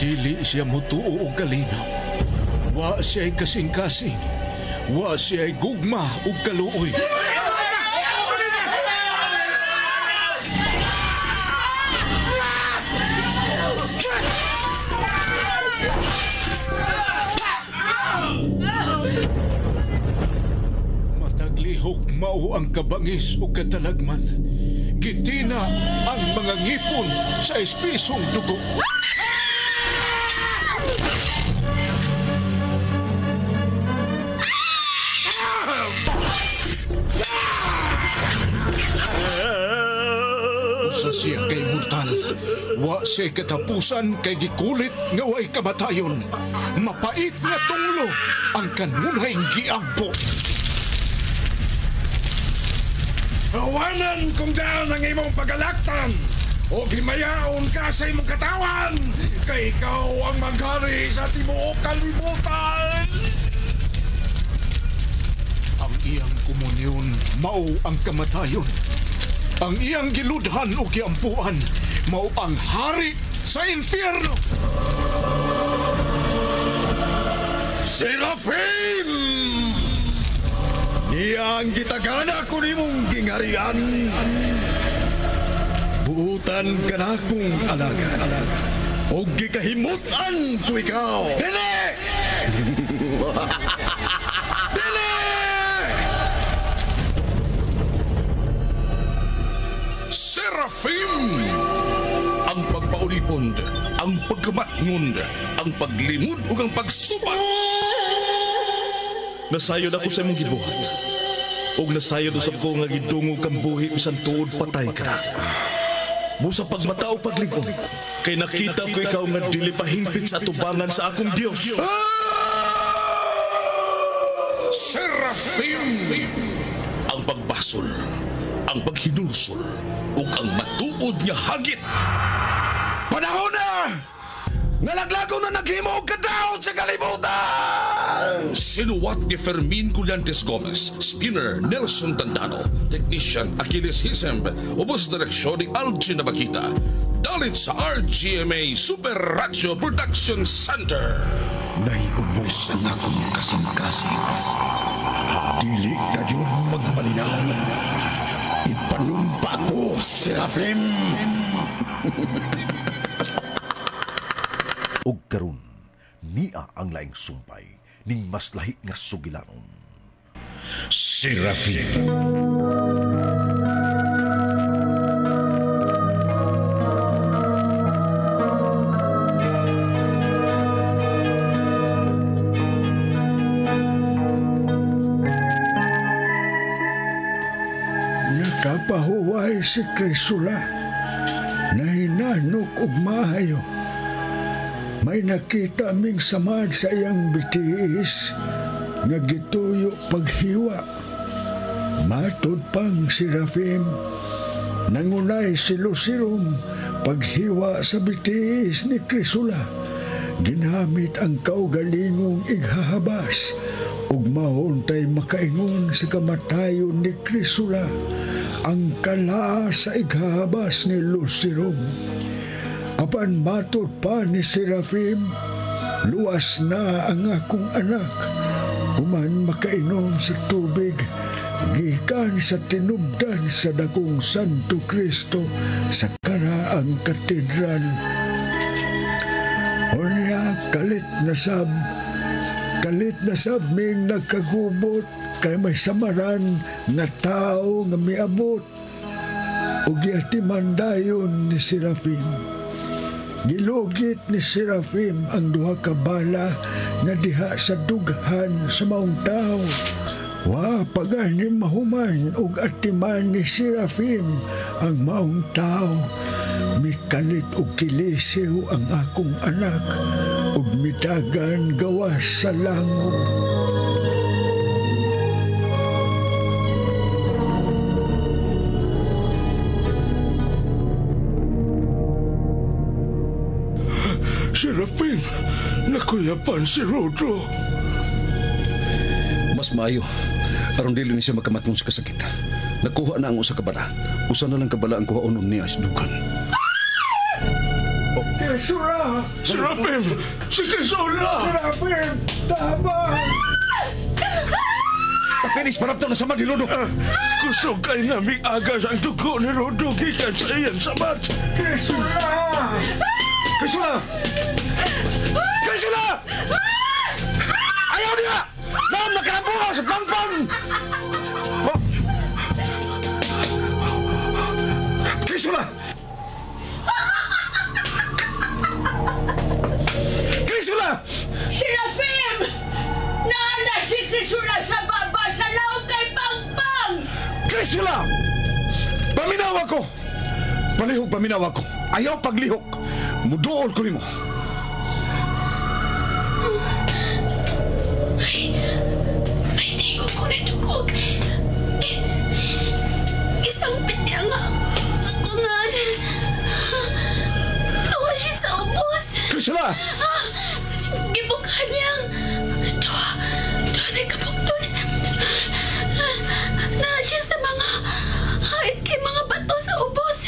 Dili siya mutuo og kalinaw. Wa siya'y kasing-kasing. Wa siya'y gugma ug kaluoy. Mataglihok mao ang kabangis ug katalagman. Gitina ang mga ngipon sa espisong dugo. Usa siya kay mortal. Wa siya katapusan kay gikulit nga way kamatayon. Mapait nga tunglo ang kanunay giampo. Awanan kung daan ang imong pagalaktan o himayaon ka sa imong katawan kay ikaw ang maghari sa tibuok kalibutan. Ang iyang komunyon mao ang kamatayon. Ang iyang giludhan o giampuan mao ang hari sa impyerno. Serafim! Niya ang gitagana ko nimong gingarian. Buutan ka na kong alagad. O gikahimutan ko ikaw. Dili! Dili! Serafim! Ang pagpaulipon, ang pagkamatngon, ang paglimod ug ang pagsubat. Nasayod ako sa imong gibuhat. Ug nasayod usab ko nga gidungog kang buhi bisan tuod patay ka na. Busa pagmata o paglingon, kay nakita ko ikaw nga dili pa hingpit sa atubangan sa akong Dios. Serafim! Ang pagbasol, ang paghinulsol, ug ang matuod nga hagit. Panahon na! Nalaglago na naghimo og kadaot sa kalibutan! Sinuwat ni Fermin Collantes Gomez, Spinner Nelson Tandano, Technician Achilles Hisemb, ubos direksyon ni Algin Nabakita. Dalit sa RGMA Super Radio Production Center. Naiubos ang akong kasing-kasing. Dili kayo magmalinaw. Ipanumpa ko, Serafim! Og karon niya ang laing sumpay ning mas lahi nga sugilanon. Serafim. Nakapahuway si Crisula. Nahinanok og maayo. May nakita ming samad sa iyang bitiis nga gituyo paghiwa. Matod pang Serafim, nangunay si Lucirum paghiwa sa bitiis ni Crisula. Ginamit ang kaugalingong ighahabas ug mahuntay makaingon sa kamatayon ni Crisula ang kalaa sa ighahabas ni Lucirum. Apan matod pa ni Serafim, luwas na ang akong anak. Human makainom sa tubig, gikan sa tinubdan sa dakong Santo Cristo sa karaang katedral. Unya, kalit na sab ming nagkagubot kay may samaran nga tao nga miabot. Ug giatiman dayon ni Serafim. Gilugit ni Serafim ang duha ka bala nga diha sa dughan sa maong tao. Wa pagani mahuman og atiman ni Serafim ang maong tao. Mikalit og kilisiw ang akong anak ug midagan gawas sa langob. Serafim, nakuyapan si Rodro. Mas maayo, aron dili ni siya makamatong sa kasakit. Nakuha na ang usa ka bala. Usa na lang ka bala ang kuhaon niya sa dugan. Krisula! Serafim! Si Krisula! Serafim! Tama! Tapinis panapto na sama ni Rodo. Kusog kay nga miagas ang dugo ni Rodo gikan sa iyang samad. Krisula! Krisula! Krisula! Ayaw niya! Naam nakarambuha sa pangpang! Oh. Krisula! Krisula! Serafim! Naana si Krisula sa baba sa laong kay Pangpang! Krisula! Paminaw ako! Palihog paminaw ako. Ayaw paglihok. Muduol ko nimo. Ay, tingo ko na dugog. Isang piti ang akungan. Tuwa siya sa ubos. Krisula! Gibukan niyang. Tuwa, tuwa na kabukton. Na siya sa mga hait kay mga bato sa ubos.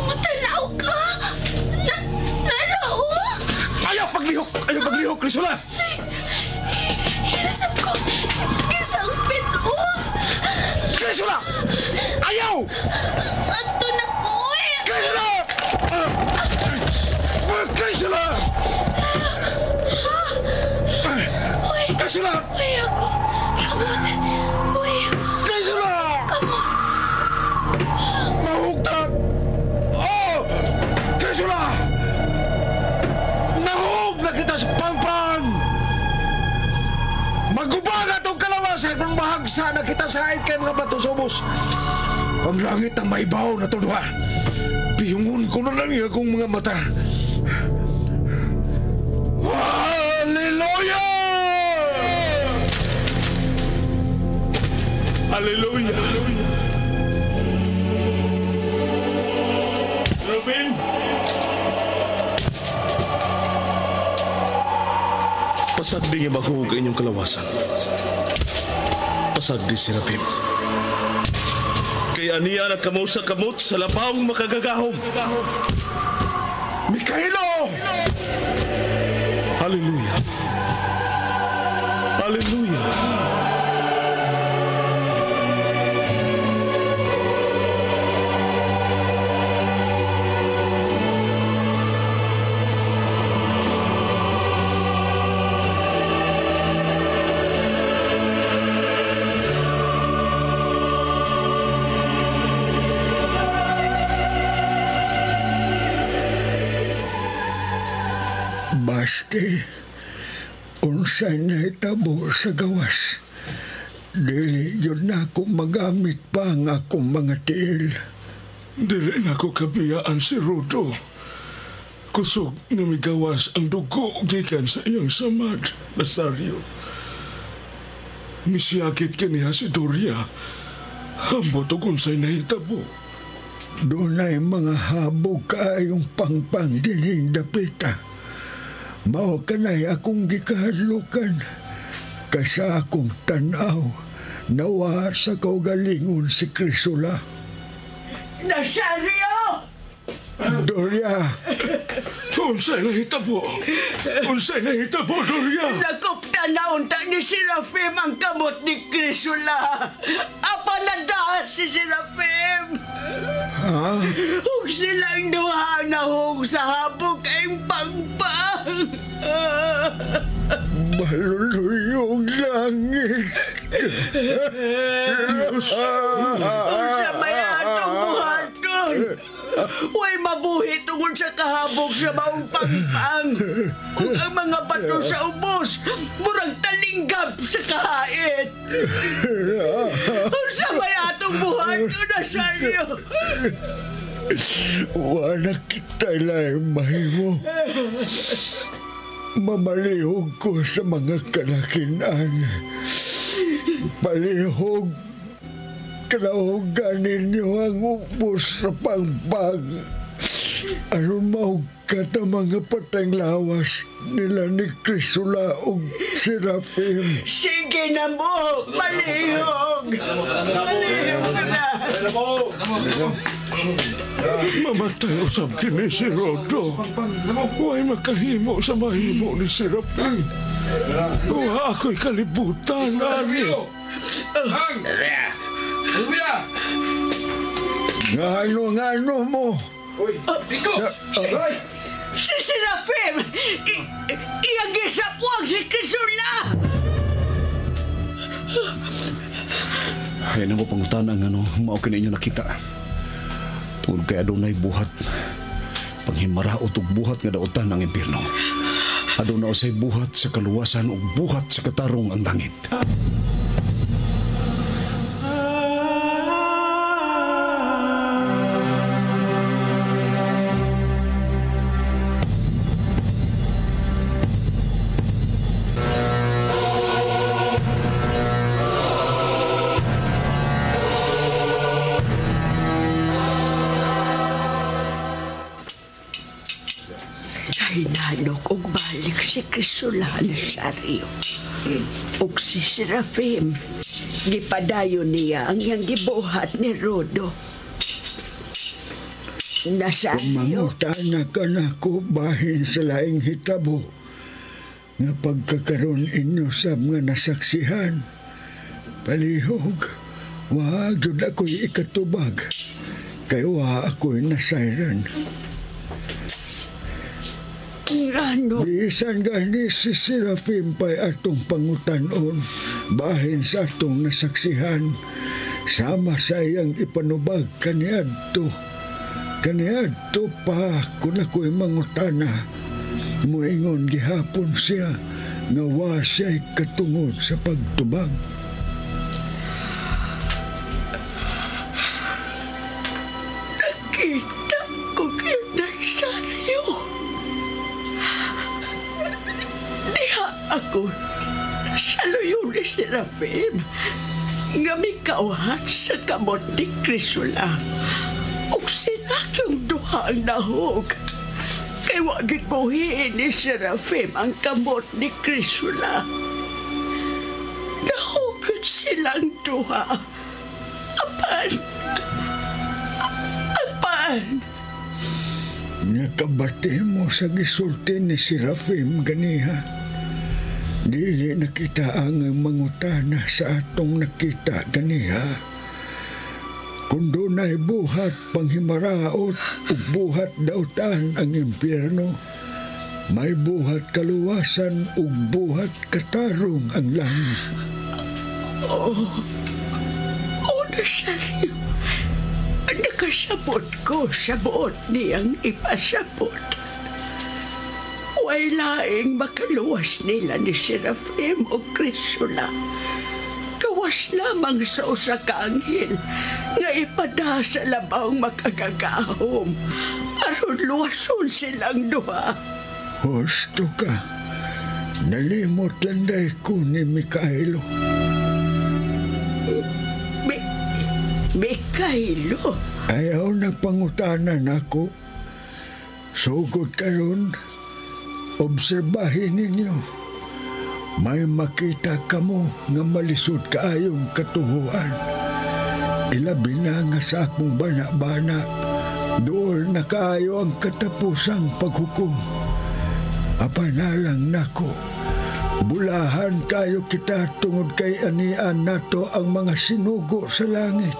Matanaw ka. Narao. Ayaw paglihok! Ayaw paglihok, Krisula! Hinasap ko. Isang pito. Krisula! Ayaw! Ato na ko eh. Krisula! Krisula! Uy, Krisula! uy, ako. Kamot. Uy, Krisula! kamot. Mahugtag! Oh! Krisula! Nahug na kita sa pangpang! Maguba na itong kalawasan kung mahagsa na kita sa hait kay mga bato sa ubos. Ang langit ang maibaw na ito duha. Piyungon ko na lang akong mga mata. Hallelujah! Hallelujah! Serafim! Pasagdi nga mahuog ang inyong kalawasan. Pasagdi, Serafim. Kay aniya na kamo sa kamot sa labaw makagagahom. Mikaelo! Hallelujah! Hallelujah! Basti, unsay nahitabo sa gawas. Dili yun na ako magamit pa ang akong mga tiil. Dili na ko kabiyaan si Rodo. Kusog nga migawas ang dugo gikan sa iyang samad, Nazario. Misiyakit kaniya si Doria. Ambot og unsay nahitabo. Dunay mga habog kaayong pangpang dinhing dapita. Mao kanay akong gikahadlukan. Kasa akong tanaw, nawa sa kaugalingon si Crisula. Nazario! Doria, Unsay nahitabo? Unsay nahitabo, Doria? Nakupta na unta ni Serafim ang kamot ni Crisula. Apa na si Serafim? Ha? Hug silang duha na hug sa habog ay pangpang. Maluluyong langit. Unsa may atong buhaton? Way mabuhi tungod sa kahabog sa maong pangpang. Ug ang mga bato sa ubos, murag talinggap sa kahait. Unsa may atong buhaton, Nazario? Wala kita laing mahimo. Mamalihog ko sa mga kalakinan. Palihog, kanahugan ninyo ang ubos sa pangpang. Aron maugkat ang mga patang lawas nila ni Crisula ug Serafim. Sige na mo, malihog. Malihog na. Mamatay usab kini si Rodo. Way makahimo sa mahimo ni Serafim. Wa ako'y kalibutan, ani. Ngano mo? Si Serafim! Iyang gisapwang si Crisula! Ay na mo pangutana nga no, mao kini inyo nakita. Tungod kay adunay buhat, panghimaraot og buhat nga daotan ang impierno. Aduna usay buhat sa kaluwasan ug buhat sa katarong ang langit. Nahinanok og balik si Crisula Nazario. Ug si Serafim, gipadayon niya ang iyang gibuhat ni Rodo. Nazario, Mangutana ka nako bahin sa laing hitabo nga pagkakaroon inyo sab nga nasaksihan. Palihog, wa gyud ako'y ikatubag, kay wa ako'y nasayran. Ngano? Bisan gani si Serafim pa'y atong pangutanon, bahin sa atong nasaksihan, sama sa iyang ipanubag kaniadto. Kaniadto pa kung ako'y mangutana, muingon gihapon siya, nga wa siya'y katungod sa pagtubag. Nakita ko kay Nazario. Diha ako sa luyo ni Serafim nga mikauhan sa kamot ni Crisula. Ug sila yung duha ang nahog. Kay wa gid buhiin ni Serafim ang kamot ni Crisula. Nahugod silang duha. Apan, apan, Nakabati mo sa gisulti ni Serafim ganiha. Dili nakita ang mangutana sa atong nakita ganiha. Kung dunay buhat panghimaraot ug buhat dautan ang impyerno, may buhat kaluwasan ug buhat katarong ang langit. Oh, Nazario. Nakasabot ko sa buot niyang ipasabot. Way laing makaluwas nila ni Serafim o Crisula. Gawas lamang sa usa ka anghel nga ipada sa labawng makagagahom aron luwason silang duha. Husto ka. Nalimot landay ko ni Mikaelo. Mikaelo? Ayaw na pangutanan ako. Sugod karon, obserbahin ninyo. May makita kamo nga malisod kaayong katuhuan. Ilabi na nga sa akong bana-bana, dool na kaayo ang katapusang paghukom. Apanalang nako, bulahan kayo kita tungod kay anian nato ang mga sinugo sa langit.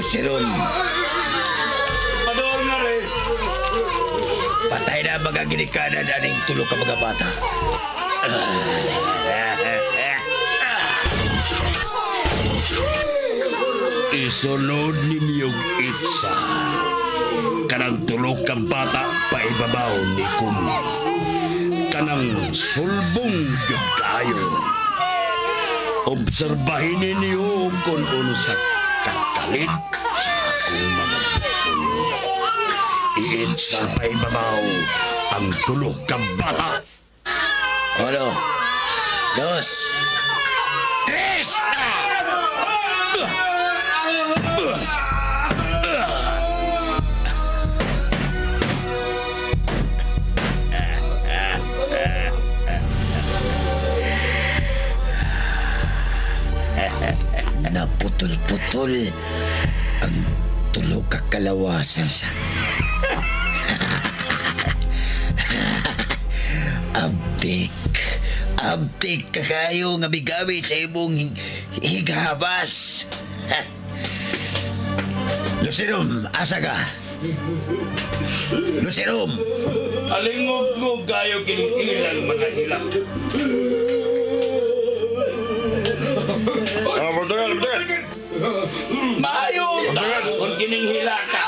Siron. Patay na mga ginikanan aning tulo ka mga bata. Isunod ninyong itsa. Kanang tulo ka bata paibabaw ni Kum. Kanang sulbong gyud kaayo. Obserbahin ninyo kung unsa kakalit sa akong mga buton. Iitsa paibabaw ang tulo ka bata. Uno, dos, tres! Naputol-putol ang tulo ka kalawasan sa... Abtik. Abtik ka kayo nga migamit sa imong highabas. Lucerum, asa ka? Lucerum! Alingog-ngog kayo kining ilang mga hilak. Maayo ta kung kining hilaka.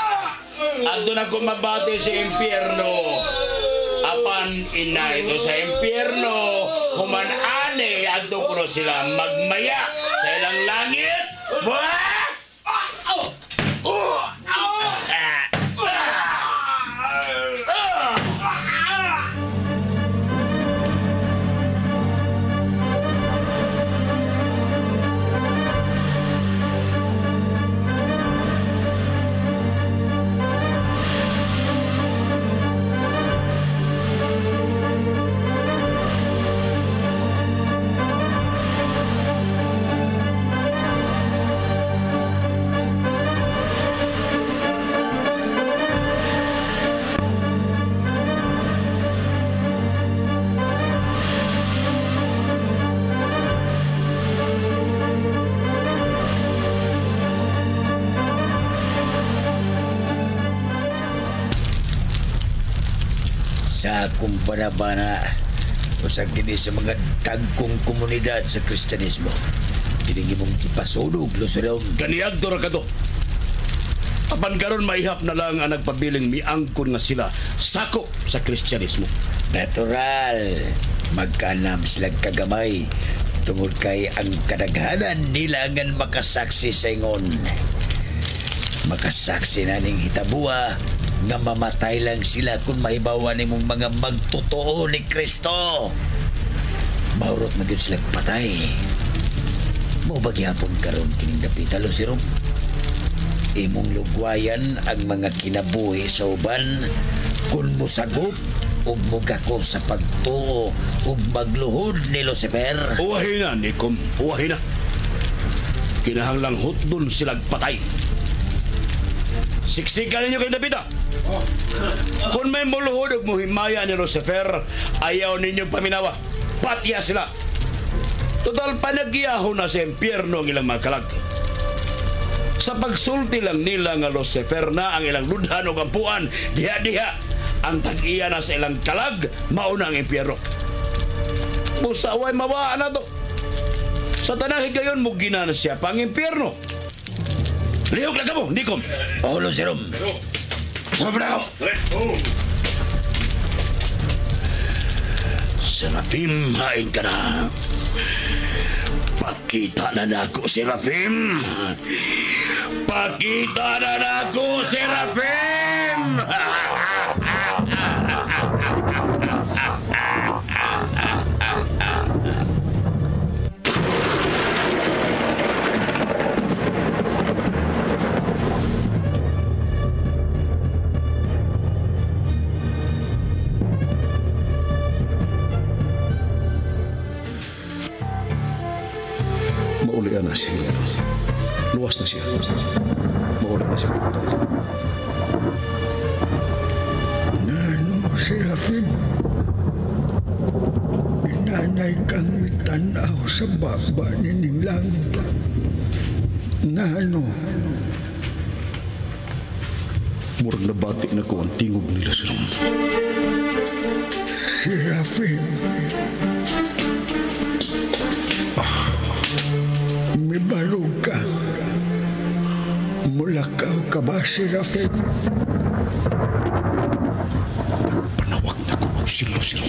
Adto na ko mabati sa impyerno. Apan ina ito sa impyerno, human-ane adto kuno sila magmaya sa ilang langit. Buha! Sa akong banabana, usag kini sa mga tagkong komunidad sa Kristiyanismo. Kining imong gipasunog, Lucerum. Kaniadto ra kadto. Apan karon maihap na lang ang nagpabiling miangkon nga sila sakop sa Kristiyanismo. Natural, magkanam silang kagamay tungod kay ang kadaghanan nila ngan makasaksi sa ingon. Makasaksi na ning hitabua nga mamatay lang sila kung mahibawan nimong mga magtotoo ni Kristo. Maurot magyud sila patay. Mao ba gihapon karon kining dapita, Lucerum? Imong lugwayan ang mga kinabuhi sa uban kung mosagop ug mugako sa pagtuo ug magluhod ni Lucifer. Uwahin na, Nikom. Uwahin na. Kinahanglang hutdon silang patay. Siksikan ninyo kayong dapita. Kung may muluhod ug muhimaya ni Lucifer, ayaw ninyong paminawa. Patya sila. Total panagyahon na sa impyerno ang ilang mga kalag. Sa pagsulti lang nila nga Lucifer na ang ilang ludhan o kampuan, diha-diha, ang tag-iya na sa ilang kalag, mauna ang impyerno. Busa, way mawaan na to. Sa tanang higayon, mugina na siya pang impyerno. Lihok lang ka mo, Nikom. Oh, Lucerum. Sobra ako. Serafim, hain ka na. Pakita na nako, Serafim. Pakita na nako, Serafim! Maulian na siya. Luwas na siya. Mauli na siya. Nano, Serafim? Inanay kang mitanaw sa baba nining langit. Nano? Murag nabati na ko ang tingog ni Lucerum. Serafim. ka ba, Serafin? Panawag na ko si Lucero.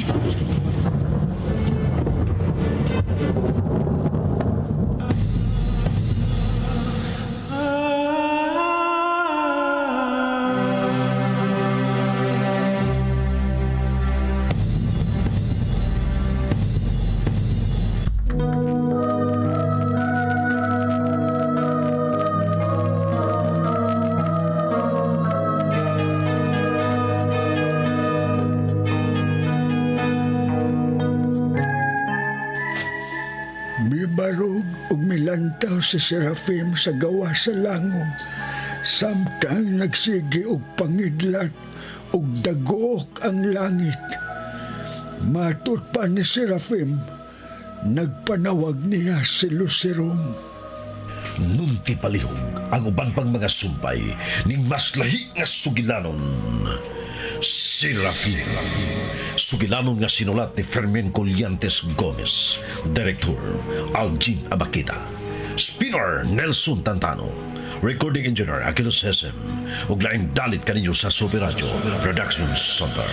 Mibarog ug milantaw si Serafim sa gawa sa langog. Samtang nagsige og pangidlat ug dagook ang langit. Matut pa ni Serafim, nagpanawag niya si Lucerom. Nunti palihog ang uban pang mga sumpay ning mas lahi nga sugilanon. Serafin. Sugilanon nga sinulat ni Fermin Colliantes Gomez. Director Algin Abakita. Spinner Nelson Tantano. Recording Engineer Achilles Hesem. Ug laing dalit kaninyo sa Super Radio Production Center.